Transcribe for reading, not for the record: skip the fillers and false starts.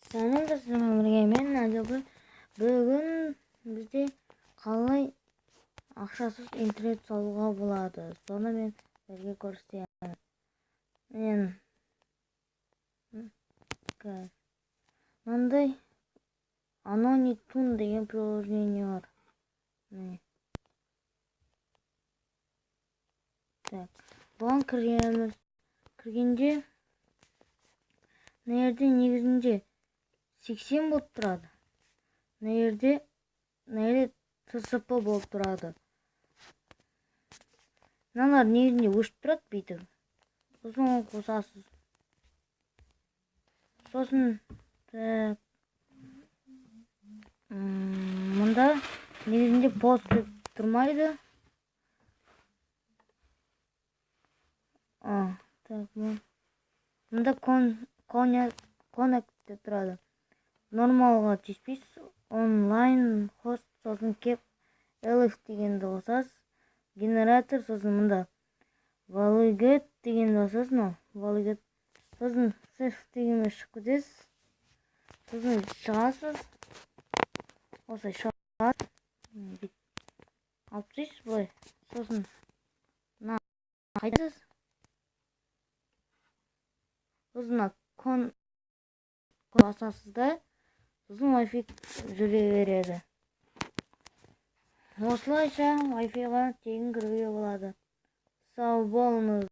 Сәлем, сіздермен бірге мен, Әділбек. Бүгін бізде қалай ақшасыз интернет салуға болады, соны мен сіздерге көрсетемін. Мен мынандай Анонитун деген приложение бар. Міне. Так, бұған кіреміз. Кіргенде мына жерде негізінде 80 болып тұрады. Мына жерде ТСП болып тұрады. Мыналар негізінде өшіп тұрады бүйтіп. Сосын оны қосасыз. Сосын так, мында негізінде пост деп тұрмайды. Так, мында коннект деп тұрады. Нормалға тиіспейсіз. Онлайн хост, сосын кеп элф дегенді қосасыз. Генератор, сосын мында валигет дегенді басасыз, мынау валигет. Сосын сеф дегенге шығып кетесіз. Сосын шығасыз. Осылай шығасыз. Бүйтіп алып тастайсыз былай. Сосын мына қайтасыз. Сосын мына кон басасыз да, сосын Wi-Fi жүре береді. Осылайша Wi-Fi-ға тегін кіруге болады. Сау болыңыз.